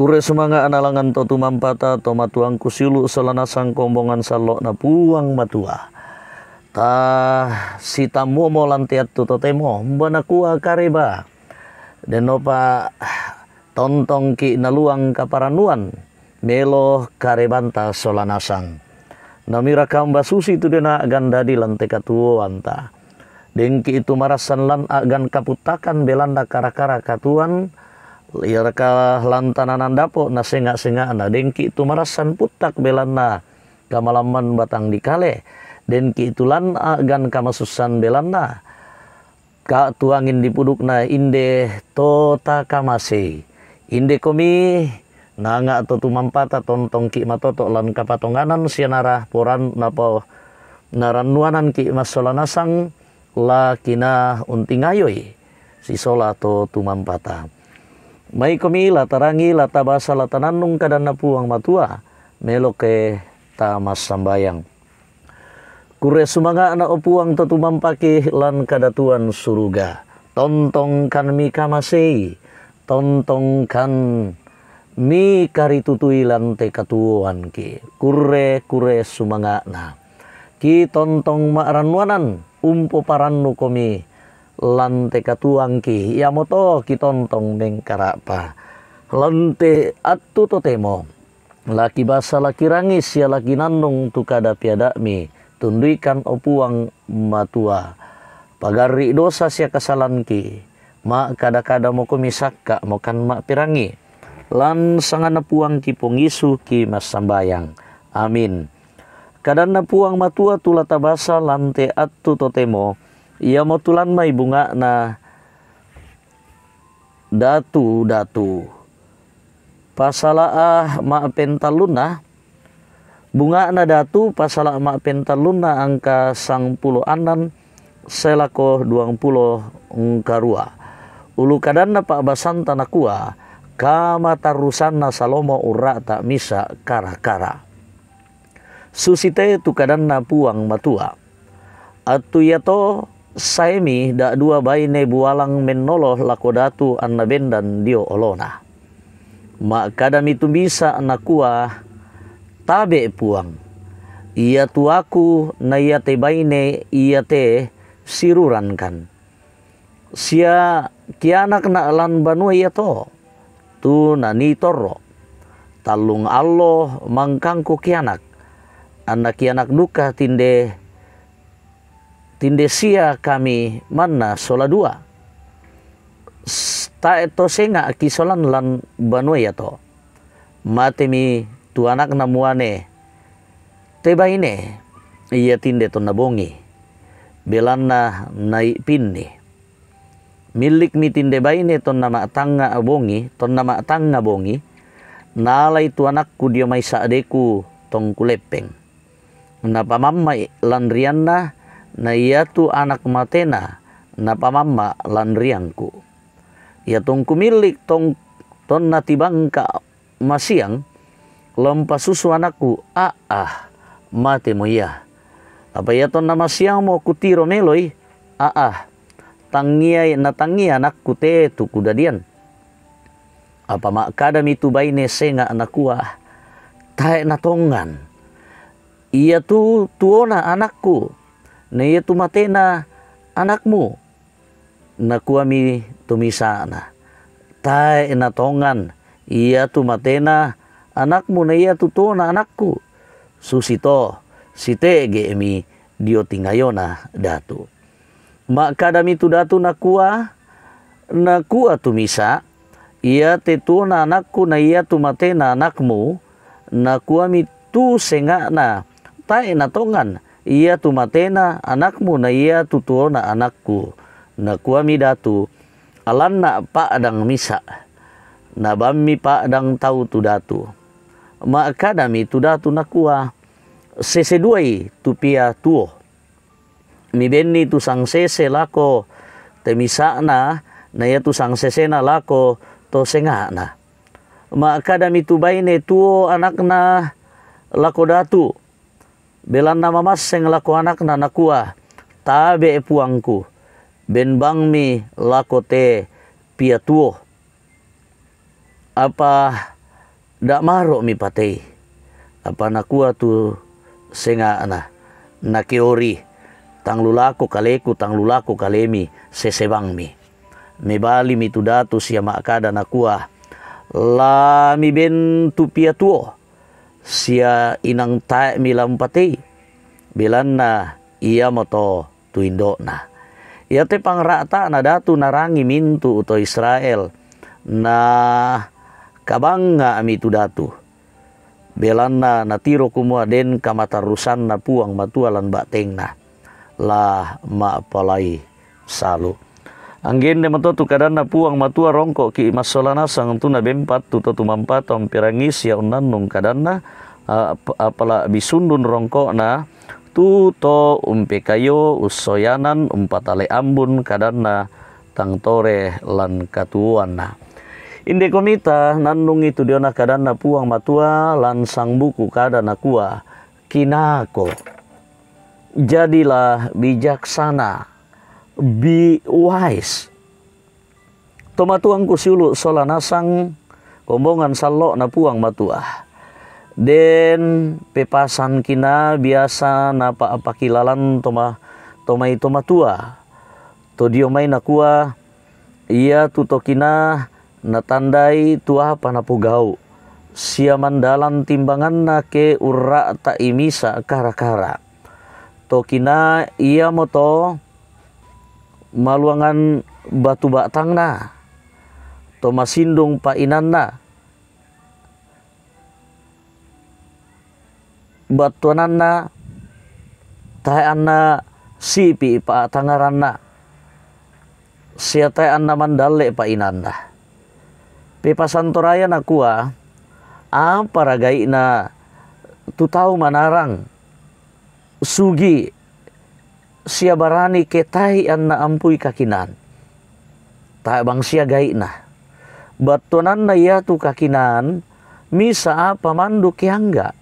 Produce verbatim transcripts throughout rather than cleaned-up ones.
Kurre sumanga'na langngan to tumampata, to matuangku siulu' sola nasang kombongan sallo'na Puang Matua. Ta sitammuomo lan te attu totemo, umba nakua kareba. Dennopa tontongki' naluang kaparannuan, melo karebanta sola nasang. Namiraka umba susitu den a'gan dadi lan te katuoanta. Dengki' tu marassan lan a'gan kaputtakan belanna kara-kara katuoan, iaraka lan tananan dapo' na senga'-senga'na, dengki' tu marassan puttak belanna kamalamman batang dikale, dengki' tu lan a'gan kamasussan belanna ka'tu angin dipudukna, inde to takamasei. Indekomi nanga' to tumampata tontongki' matoto' lan kapatonganan sianara poran-, napo-, narannuanangki' massola nasang la kinaa untingayoi sisola to tumampata. Maikomi la tarangi, la tabasa, la tanannung kadanNa Puang Matua, melo ke tamassambayang. Kurre sumanga'na, o Puang, to tumampaki lan kadatuan suruga. Tontongkan mikamasei, tontongkan mikaritutui lan te katuoanki. Kurre, kurre sumanga'na. Kitontong ma'rannuanan, umpoparannukomi lan te katuoanki, iamoto kitontong mengkara'pa lan te attu totemo. La kibasa, la kirangi sia la kinannung tu kada piada'mi. Tunduikan, o Puang Matua, pagarri' dosa sia kasalanki. Ma'kada-kadamokomi sakka'mokan ma'perangi. Lan sanganNa Puangki Puang Yesu ki massambayang. Amin. KadanNa Puang Matua tu la tabasa lan te attu totemo, iamotu lan mai bunga'na datu-datu. Pasala' ma'pentallunna, bunga'na datu, pasala' ma'pentallunna angka sangpulo annan sae lako duangpulo ngkarua. Ulu kadanna pa'basanta nakua, kamatarrusanna Salomo urra'ta misa' kara-kara. Susite tu kadanNa Puang Matua. Attu iato saemi da'dua baine bualang mennolo lako datu anna bendan dio olona. Ma'kadami tu misa' nakua, tabe' Puang, iatu aku na iate baine iate sirurankan. Sia kianakna' lan banua iato, tu nanii torro. Tallung allo mangkangku kianak, anna kianak duka tinde, tinde sia kami manna sola dua. S-, tae' to senga' kisolan lan banua iato. Matemi tu anakna muane te baine, ia tinde tonna bongi, belanna nai'pinni. Millikmi tinde baine tonna ma'tangnga bongi, tonna ma'tangnga bongi, naalai tu anakku dio mai sa'deku tongkuleppeng. Napamamma'i lan rianna, na iatu anak matena napamamma' lan riangku. Ia tongku millik tong-, tonna tibangka' masiang, la umpasusu anakku, a'a, matemo ia. Apa ia tonna masiangmo kutiro meloi, a'a, tangiai natangia anakku te tu kudadian. Apa ma'kadami tu baine senga' nakua, tae' natongan. Iatu tuona anakku, na iatu matena anakmu. Nakuami tu misa'na, tae' natongan, iatu matena anakmu na iatu tuona anakku. Susito, sitege'mi dio tingayona datu. Ma'kadami tu datu nakua, nakua tu misa', iate tuona anakku na iatu matena anakmu. Nakuami tu senga'na, tae' natongan, iatu matena anakmu na iatu tuona anakku. Nakuami datu, alanna' pa'dang misa'. Nabammi pa'dang tau tu datu. Ma'kadami tu datu nakua, sese duai tu pia tuo. Mibenni tu sangsese lako te misa'na, na iatu sangsesena lako to senga'na. Ma'kadami tu baine tuo anakna lako datu, belanna mamasseng lako anakna nakua, tabe' puangku, ben bangmi lako te pia tuo. Apa da' maro' mipatei. Apa nakua tu senga'na, nakeori, tang lu lako kaleku, tang lu lako kalemi, sesebangmi. Mebalimi tu datu sia ma'kada nakua, la miben tu pia tuo, sia inang tae' mila umpatei, belanna iamoto tu indo'na. Iate pangra'ta'na datu narangi mintu' to Israel, na kabangnga'mi tu datu. Belanna natiro kumua den kamatarrusanna Puang Matua lan ba'tengna, la ma'palai salu. Anggende mato tu kadanna Puang Matua, rongko'ki' massola nasang tu naben pattu to tumampato amperangi sia unnannung kadanna, a-, ap-, apala'bi sundun rongko'na, tu to umpekayo ussoyanan umpatale ambun kadanna tang tore lan katuoanna. Inde komita nannungi tu diona kadanna Puang Matua lan sangbuku kada nakua, kinako, jadilah bijaksana, be wise. Tomatuangku siulu' sola nasang, kombongan sallo'na Puang Matua. Den pepasan kina biasa napa'pakilalan toma-, tomai tomatua. To dio mai nakua, iatu to kina natandai tu apa napogau', sia mandalan timbanganna ke urra'ta'i misa kara-kara. To kina iamoto maluangan batu ba'tangna, to masindung pa'inanna, battuananna tae' anna sipi' pa'tangaranna, sia tae' anna mandalle' pa'inanna. Pepasan Toraya nakua, apara gai'na tu tau manarang, sugi', sia barani ke tae' anna ampui kakinaan? Tae' bang sia gai'na. Battuananna iatu kakinaan, misa apa mandu ke angga',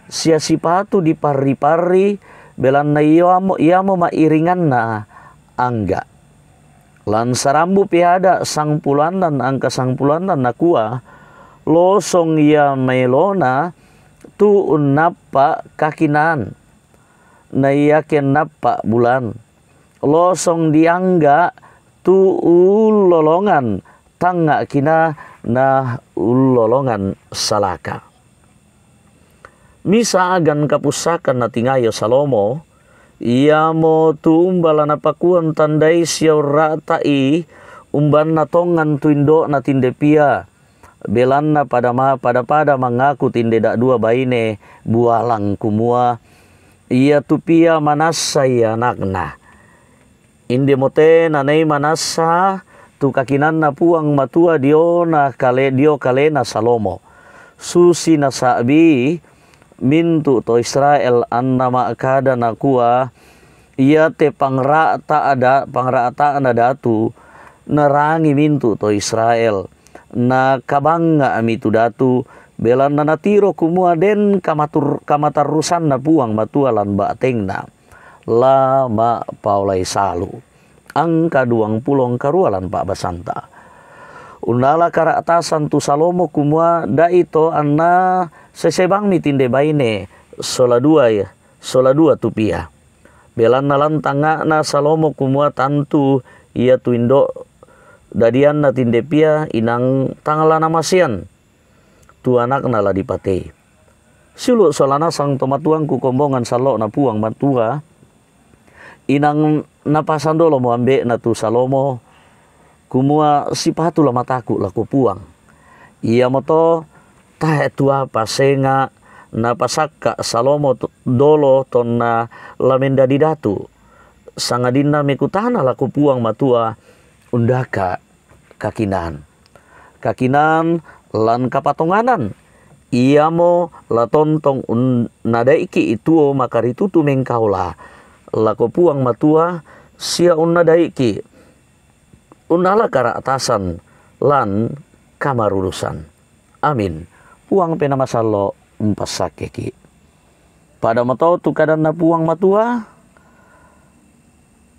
sia sipatu diparri-parri, belanna iamo, iamo ma'iringanna angga'. Lan sarambu peada' sangpulo annan angka sangpulo annan nakua, losong ia maelona tu unnappa' kakinaan, na iake nappa' bulan. Losong diangga' tu ullolongan tangnga'kina na ullolongan salaka. Misa agan kapussakan natingayo Salomo, iamo tu umba la napakuan tandai sia urra'ta'i umbanna tongan tu indo'na tinde pia. Belanna pada ma-, pada-pada mangaku tinde da'dua baine bualang kumua, iatu pia manassai anakna. Indemo te nanai manassa tu kakinaanna Puang Matua diona kale-, dio kalena Salomo. Susi nasa'bi mintu' to Israel anna ma'kada nakua, iate pangra'ta' ada-, pangra'ta'na datu narangi mintu' to Israel. Nakabangnga'mi tu datu, belanna natiro kumua den kamatur-, kamatarrusanna Puang Matua lan ba'tengna. La ma'paolai salu. Angka duangpulo angkarua lan pa'basanta. Unnala kara'tasan tu Salomo kumua, da'ito anna sesebangmi tinde baine sola dua, sola dua tu pia. Belanna lan tangnga'na Salomo kumua, tantu iatu indo' dadianna tinde pia inang tang la namasean tu anakna la dipatei. Siulu' sola nasang tomatuangku kombongan sallo'na Puang Matua, inang napasandolomo ambe'na tu Salomo, kumua sipatu la mataku' lako Puang. Iamoto tae' tu apa senga' napasakka' Salomo to-, dolo tonna la mendadi datu, sangadinna mekutana lako Puang Matua, undaka' kakinaan. Kakinaan lan kapatonganan, iamo la tontong un-, nadai'ki' tuo makaritutu mengkaola lako Puang Matua, sia unnadai'ki' unnala kara'tasan lan kamarurusan. Amin. Puang Penaa Masallo' umpassakkeki'. Pada mato tu kadanna Puang Matua,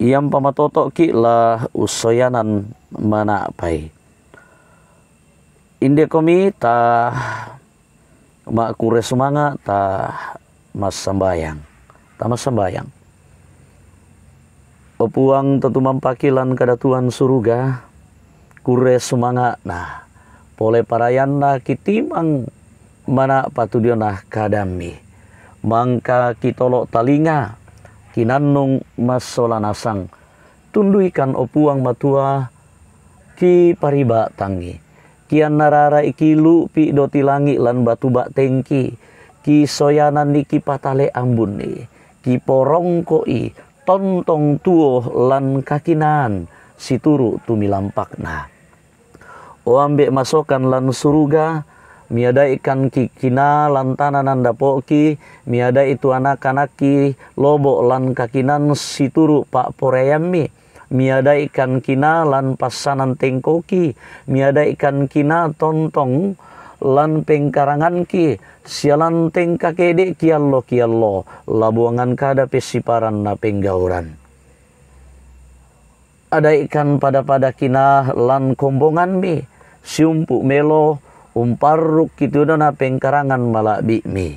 iampa matoto'ki' la ussoyanan mana'pai. Indekomi ta Makkurre sumanga' ta massambayang. Ta massambayang. O Puang, to tumampaki lan kadatuan suruga, kurre sumanga'na, pole parayanna kitimang mana'pa tu diona kadammi. Mangka kitolo' talinga, kinannung massola nasang. Tunduikan, o Puang Matua, kiparibatangngi. Kiannarara'i kilu'pi doti langi' lan batu ba'tengki, kisoyananni kipatale ambunni, kiporongko'i tontong tuo lan kakinaan situru' tumilampakna. O Ambe' masokan lan suruga, miada'ikan ki-, kinaa lan tananan dapo'ki, miada'i tu anak-anakki lobo' lan kakinaan situru' pa'poraiammi, miada'ikan kinaa lan passanan tengkoki, miada'ikan kinaa tontong lan pengkaranganki, sia lan tengka ke'de' kiallo-kiallo, labuangan kada pessiparanna penggauran. Ada'ikan pada-pada kinaa lan kombongammi, siumpu' melo umparrukki tu diona pengkarangan mala'bi'mi.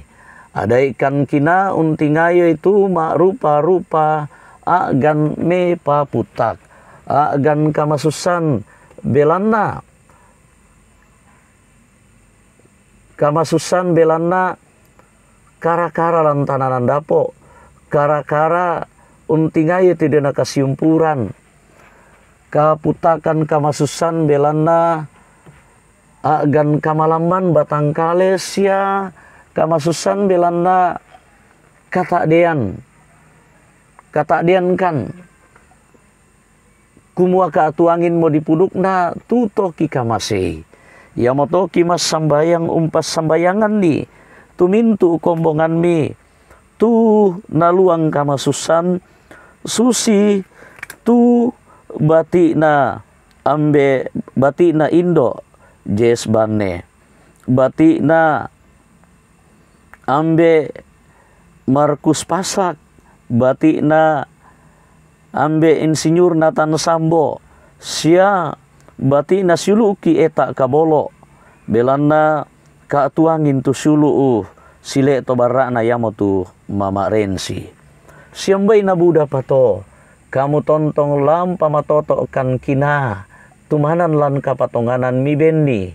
Ada'ikan kinaa untingayoi tu ma'rupa-rupa a'gan mepaputtak, a'gan kamasussan belanna, kamasussan belanna kara-kara lan tananan dapo', kara-kara untingai tu diona kasiumpuran, kaputtakan kamasussan belanna a'gan kamalamman batangkale sia kamasussan belanna kata'dean, kata'deankan, kumua ka'tuanginmo dipudukna tu to kikamasei. Iamoto kimassambayang umpassambayanganni tu mintu' kombongammi, tu naluang kamasussan, susi tu bati'na Ambe', bati'na Indo' Jes Banne, bati'na Ambe' Markus Pasak, bati'na Ambe' Insinyur Nathan Sambo, sia bati'na siulu'ki Eta' Kabolo', belanna ka'tuangin tu siulu'u sile' to barra'na iamotu Mama Rensi. Siambai nabudapa to, kamu tontong lan pamatoto'kan kinaa tumanan lan kapatonganammi benni,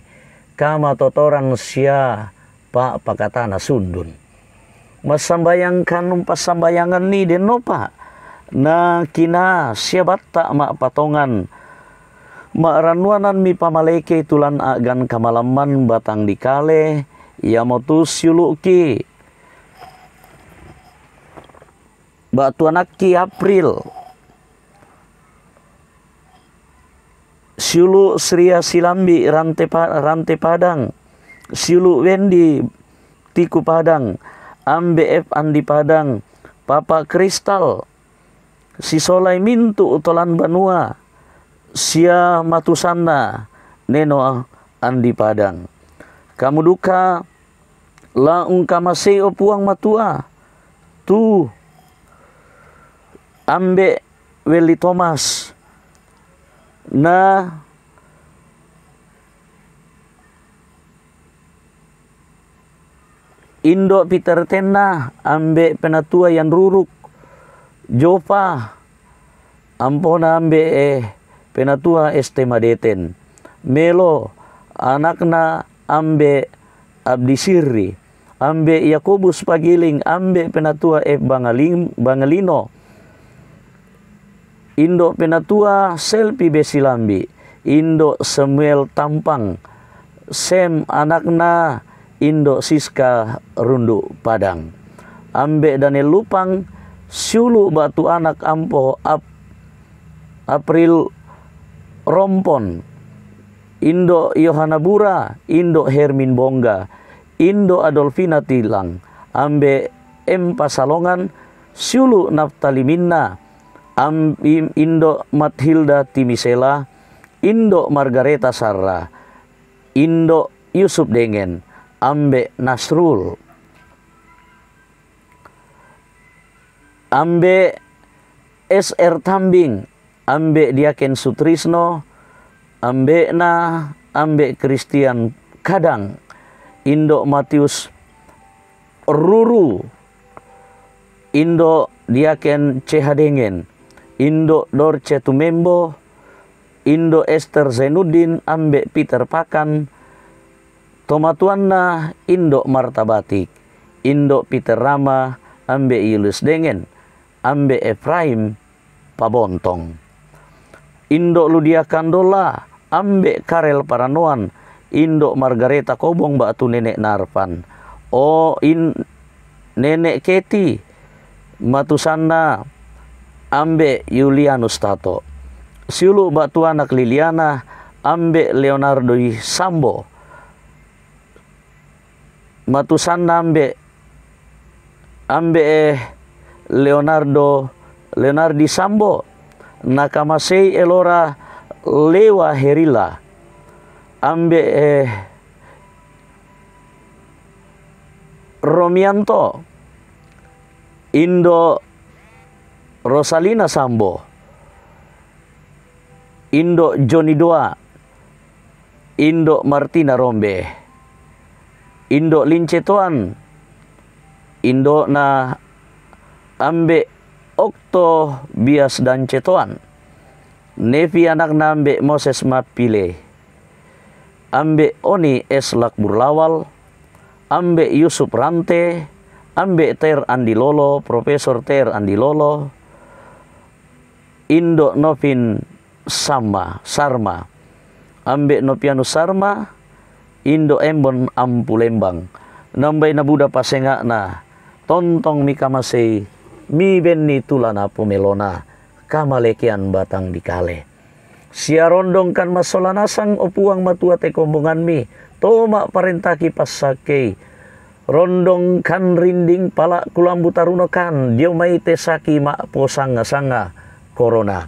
kamatotoran sia pa'pakatana sundun. Massambayangkan umpassambayanganni dennopa, na kinaa sia batta' ma'patongan. Ma'rannuanammi pamalekei tu lan a'gan kamalamman batang dikale, iamotu siulu'ki ba'tu anakki April, siulu' Sria Silambi Rante Pa-, Rante Padang, siulu' Wendi Tiku Padang, Ambe' F Andi Padang, Papa Kristal, sisolai mintu' to lan banua, sia matusanna Neno Andi Padang. Kamu duka la ungkamasei, o Puang Matua, tu Ambe' Welli Thomas, na Indo' Peter Tenna, Ambe' Penatua Ian Ruruk, Jopa, ampona Ambe' e Penatua S T Madeten, Melo, anakna Ambe' Abdi Sirri, Ambe' Yakobus Pagiling, Ambe' Penatua F Bangalim-, Bangalino, Indo' Penatua Selpi Besilambi, Indo' Samuel Tampang, Sem anakna Indo' Siska Rundu Padang, Ambe' Daniel Lupang, siulu' ba'tu anak ampo Ap-, April Rompon, Indo' Yohana Bura, Indo' Hermin Bongga, Indo' Adolfina Tilang, Ambe' M Pasalongan, siulu' Naftali Minna, Am-, Im-, Indo' Mathilda Timisela, Indo' Margareta Sarra, Indo' Yusuf Dengen, Ambe' Nasrul, Ambe' S R Tambing, Ambe' Diaken Sutrisno, ambe'na Ambe' Kristian Kadang, Indo' Matius Ruru, indo' Diaken Cehadengen, indo' Dorce Tumembo, indo' Ester Zainuddin ambe' Peter Pakan, tomatuanna indo' Marta Batik, indo' Peter Rama ambe' Yulius Dengen, ambe' Efraim Pabontong. Indo' Ludia Kandola, ambe' Karel Paranoan, indo' Margareta Kobong ba'tu nene' Narfan. O in-, nene' Keti, matusanna ambe' Yulianus Tato. Siulu' ba'tu anak Liliana, ambe' Leonardo Sambo. Matusanna ambe', ambe' Leonardo, Leonardi Sambo, nakamasei elora Lewa Herila, ambe' Romianto, indo' Rosalina Sambo, indo' Joni Doa, indo' Martina Rombe, indo' Lince Toan, indo'na ambe' Okto Bias Dance Toan, Nevi anakna ambe' Moses Mapile, ambe' Oni Eslak Burlawal, ambe' Yusuf Rante, ambe' Ter Andi Lolo, Profesor Ter Andi Lolo, indo' Novin Sama, Sarma, ambe' Nopianus Sarma, indo' Embon Ampu Lembang, nambai nabuda pasenga'na, tontong mikamasei, mibenni tulana pomelona, kamalekean batang dikale. Siarondongkan massola nasang, o Puang Matua, te kombonganmi, to ma'parentaki passakkei, rondongkan rinding pala' kulambu tarunokan dio mai te saki ma'posanga-sanga korona.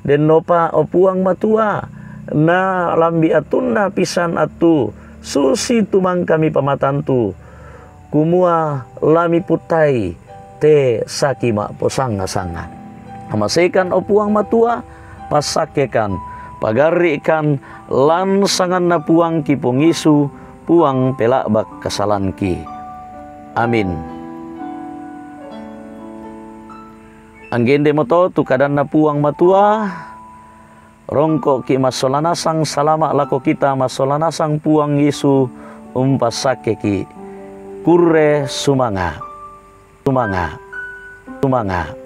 Dennopa, o Puang Matua, na lambi attunna pissan attu, susitu mangka mipamatantu, kumua la miputtai te saki ma'posanga-sanga. Amaseikan, o Puang Matua, passakkekan, pagarri'kan, lan sanganna Puangki Puang Yesu, Puang pela'bak kasalanki. Amin. Anggendemoto tu kadanna Puang Matua, rongko'ki massola nasang, salama' lako kita massola nasang, Puang Yesu umpassakkeki. Kurre sumanga'. Sumanga'. Sumanga'.